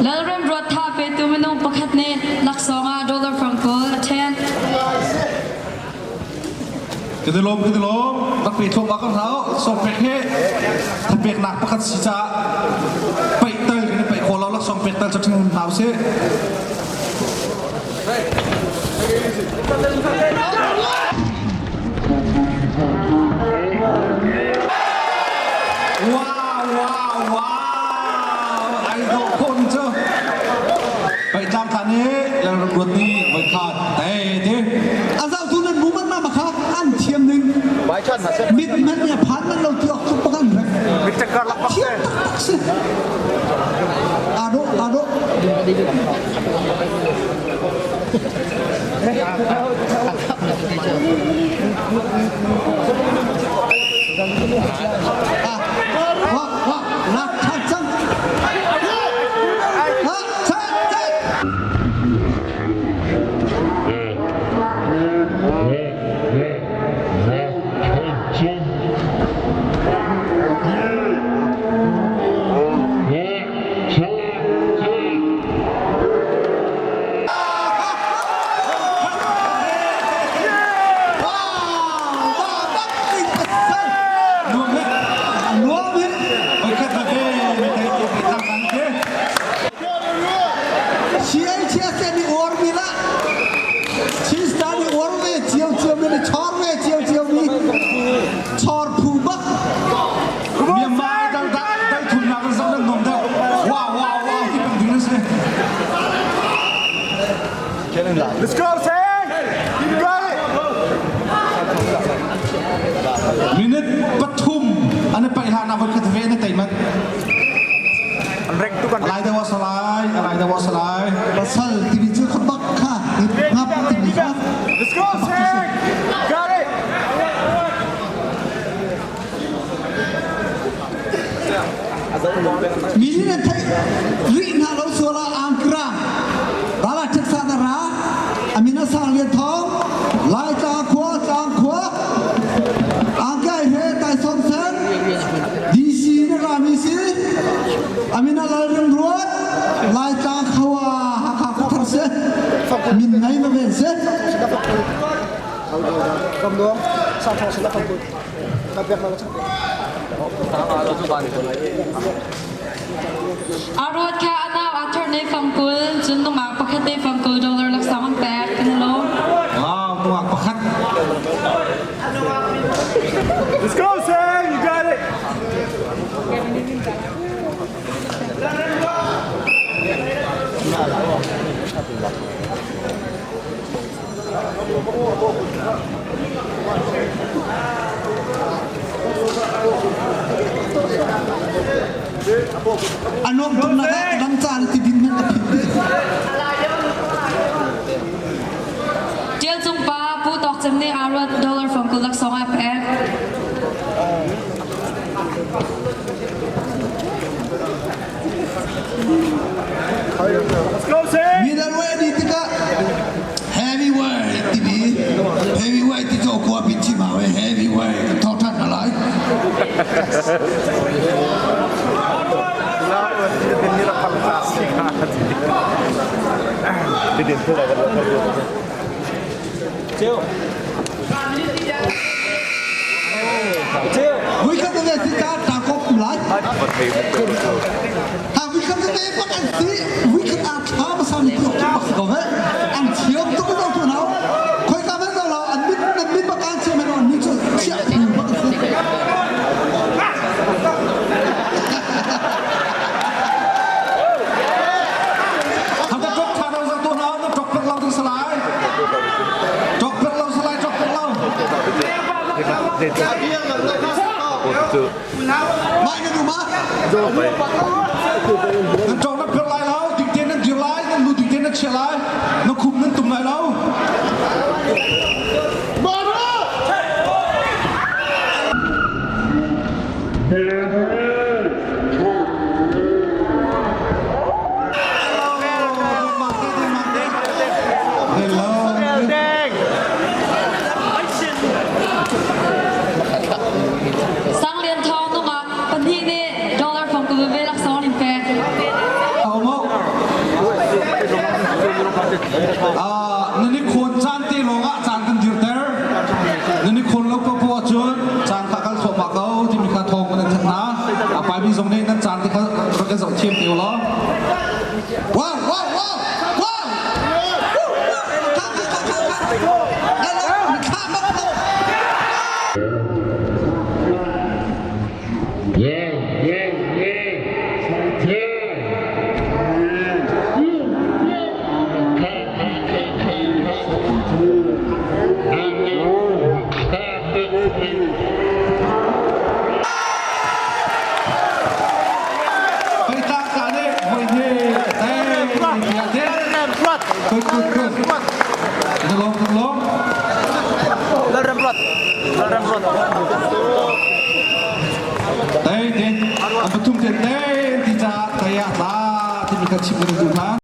Lalrem Ruat Tha petu minung pakhat nih laksawng ah dollar fang 20 a ṭhen. Kan i lawm, kan i lawm. Rak pe thluahmah kan hau. Laksawng pek hi thapeknak pakhat si caah paih tal kan i paih khawh lo laksawng pek tal cu ṭhing hna usih. Wow, wow, wow! Ai dawh khun cu. Paih tlang than i Lalram Ruat nih voikhat tei ti. A zohtu nan bu man ma kha an thiam ning. Mit man le phan man lo ti awk tuk bak an rek. Thiam taktak si. Ado ado. Ah, wah, wah, lak than cang. Ha, chan, chan. Nuam he. CHS nih uar mi la Chinsta nih uar ve cio cio mi chor ve cio cio mi chor phu bak Myanmar dal dal thumnak in zong nan nom deuh. Wow wow wow ti peng ding nan si. Let's go, Sam! You got it! Minute 3 an i paih hlan ah voikhat ve na tei mat. Alai deuh a salai, alai deuh a salai. Pasal timi cu khabak kha ngap timi kha. Let's go, Sam! Got it! Mi nih nan theih rih hna lo sual ah Ankara Bala Ṭheksa na ra Amin a sang lian thawng Laitlang khua tlang khua Angkai he Tai Som Sen DC na ra mi si Amin a lal ring ruat Laitlang khawa Hakha khuathar se Min ngai ma ven se Aruat kha a nau Arthur nih fang 20, cun nungak pakhat nih fang 20 dollar laksawng an pek. Kan i lawm. Wow, nungak pakhat. Let's go, Sam! You got it! A nuam tuk na ka dang caan ti din hmanh ka philh dih. Tial Cung pa Pu Tawk Cem nih aa ruat dollar fang 20 laksawng a pek. Let's go, Sam! Middleweight ni tikah heavyweight timi heavyweight ti cu kua pin chim hau heavyweight kan thawk ṭhan hna lai. Vui khat ve si ta ta kop lai. Ha vui khat ve pak an si vui khat a tha ma sa mi tuk bak ko ve. An thiam tuk zo tu nau. Khoi ka ven zo lo an mit nan mit bak an chiam an ni chu chia phu bak si. Ham ka tok tha do zo tu nau na tok pek lo ding salai. Tok pek lo salai tok pek lo. Mai na du ma? Nan tok na pek lai lo, ding te nan dir lai, nan lu ding te nan chia lai, na khum nan tum lai lo. Hello. Sang Lian Thawng nungak pahnih nih dollar fang 20 ve laksawng an in pek. Au mo. Nan i khawn caan te lawngah caan kan dirter. Nan i khawn lo paohpaoh ahcun caan kha kal thluahmah ko timi kha thawng kan in thanh hna. A paimi zong nih nan caan te kha rak in zoh thiam te u law. Wow, wow, wow, wow! Kha, kha, kha, kha, kha. Kha, kha, kha. Yeah, yeah, yeah. Yeah. Peitlang ka nih voi hi tei tiah te. Good, good, good. Na lawm, na lawm. Tei te, an pathum te tei ti caah tei ah tla timi kha chim kan duh hna.